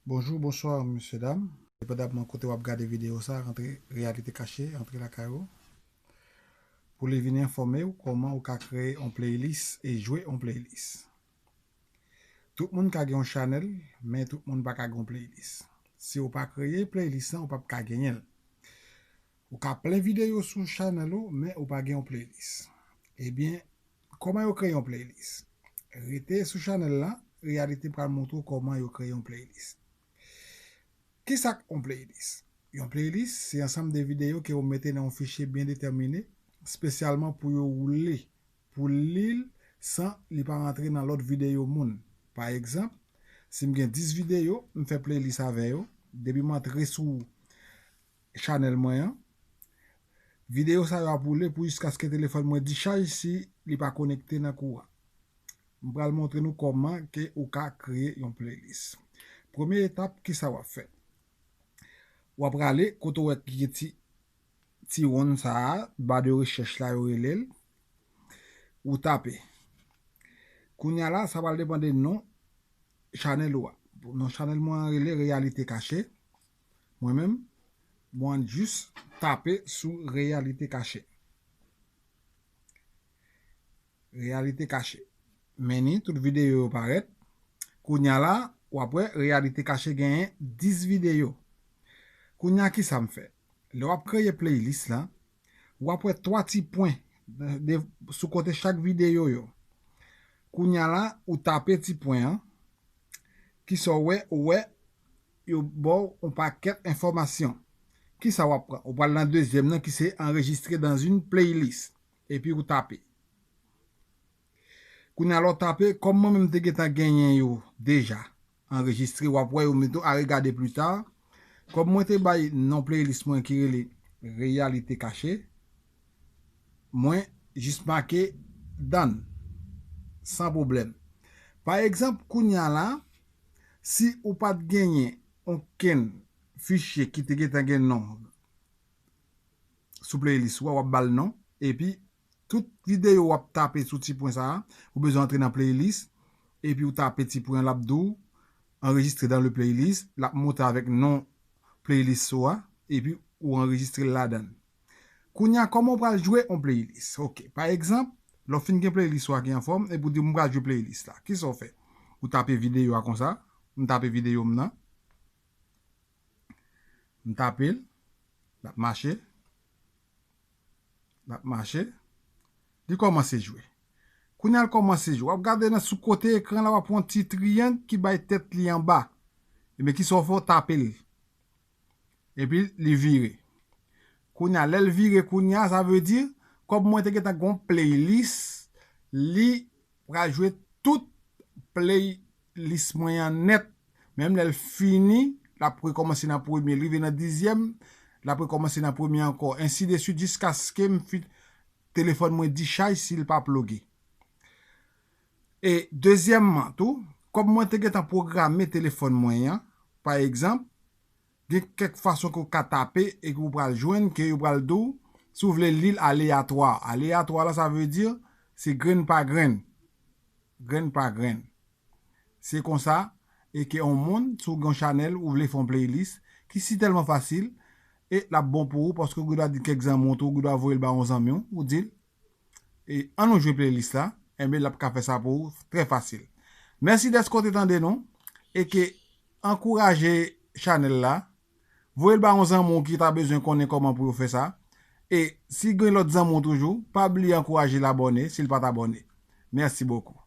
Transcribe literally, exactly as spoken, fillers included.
Bonjou, bonswa, mesye dam. Depandamman kote w ap gade videyo sa, rantre Reyalite Kache, rantre lakay ou. Pou li vin enfòme w kòman ou ka kreye yon playlist e jwe yon playlist. Tout moun ka gen yon chanèl, men tout moun pa ka gen yon playlist. Si w pa kreye playlist lan, ou p ap ka genyen l. Ou ka plen videyo sou chanèl ou, men ou pa gen yon playlist. Ebyen, kòman yo kreye yon playlist? Rete sou chanèl la, Reyalite pral montre w kòman yo kreye yon playlist. Kisa k yon playlist? Yon playlist se ansanm de videyo ke ou mete nan yon fichye byen detèmine, espesyalman pou yo woule, pou li l san li pa rantre nan lòt videyo moun. Pa egzanp, si m gen dis videyo, m fè playlist avè yo. Depi m antre sou chanèl mwen an, videyo sa yo ap woule pou jiskaske telefòn mwen dichaj si li pa konekte nan kouran. M pral montre nou kòman ke ou ka kreye yon playlist. Premye etap, kisa w ap fè? W ap rale kote w wè ki gen ti, ti wonn sa a, ba de rechèch la yo rele l, ou tape. Kounye a la, sa pral depann de non chanèl ou a. Non chanèl mwen an rele Reyalite Kache. Mwen menm, mwen jis tape sou Reyalite Kache. Reyalite Kache. Men ni tout videyo yo parèt. Kounye a la, w ap wè Reyalite Kache genyen dis videyo. Kounye a, kisa m fè? Lè w ap kreye playlist la, w ap wè twa ti pwen de, sou kote chak videyo yo. Kounye a la, ou tape ti pwen an. Kisa w wè? Ou wè, yo ba w yon pakèt enfòmasyon. Kisa w ap pran? Ou pral nan dezyèm nan ki se enregistre dans une playlist. Epi ou tape. Kounye a lè w tape, kòm mwen menm te gentan genyen yo deja anrejistre, w ap wè yo mete à regarder plus tard. Kòm mwen te bay non playlist mwen ki rele Reyalite Kache, mwen jis make done, san pwoblèm. Pa egzanp, kounye a la, si ou pa t genyen okenn fichye ki te gentan gen non sou playlist ou a, w ap ba l non, epi tout videyo w ap tape sou ti pwen sa a, ou bezwen antre nan playlist, epi ou tape ti pwen an, l ap di w enregistre dans le playlist, l ap monte avèk non playlist ou a, epi ou anrejistre l ladan l. Kounye a, kòman w pral jwe yon playlist? Oke, pa egzanp, lè w fin gen playlist ou a ki anfòm, epi w di, "M pral jwe playlist la." Kisa w fè? Ou tape videyo a konsa, m tape videyo m nan, m tape l, l ap mache, l ap mache, li kòmanse jwe. Kounye a l kòmanse jwe. W ap gade nan sou kote ekran la, w ap wè yon ti triyang ki bay tèt li anba. Ebyen, kisa w fè? W tape l. Epi, li vire. Kounye a, lè l vire, kounye a, sa vle di, kòm mwen te gentan gen yon playlist, li pral jwe tout playlist mwen an nèt. Menm lè l fini, l ap rekòmanse nan premye, l rive nan dizyèm, l ap rekòmanse nan premye ankò, ensi de swit, jiskaske m fin, telefòn mwen dichaj si l pa ploge. E dezyèmman tou, kòm mwen te gentan pwograme telefòn mwen an, pa egzanp, gen kèk fason ke w ka tape e ke w pral jwenn ke yo pral di w, si w vle li l aleyatwa. Aleyatwa la, sa vle di, se grenn pa grenn. Grenn pa grenn. Se konsa, e ke yon moun, si w gen yon chanèl, ou vle fè yon playlist, ki si tèlman fasil, e l ap bon pou ou, paske ou gendwa di kèk zanmi w tou, ou gendwa voye l ba yon zanmi w, ou di l, e ann nou jwe playlist la, enben, l ap ka fè sa pou ou, trè fasil. Mèsi dèske w te tande nou, e ke ankouraje chanèl la, voye l ba yon zanmi w ki ta bezwen konnen kòman pou yo fè sa, e si gen lòt zanmi w toujou, pa bliye ankouraje l abòne, si l pa t abòne. Mèsi bokou.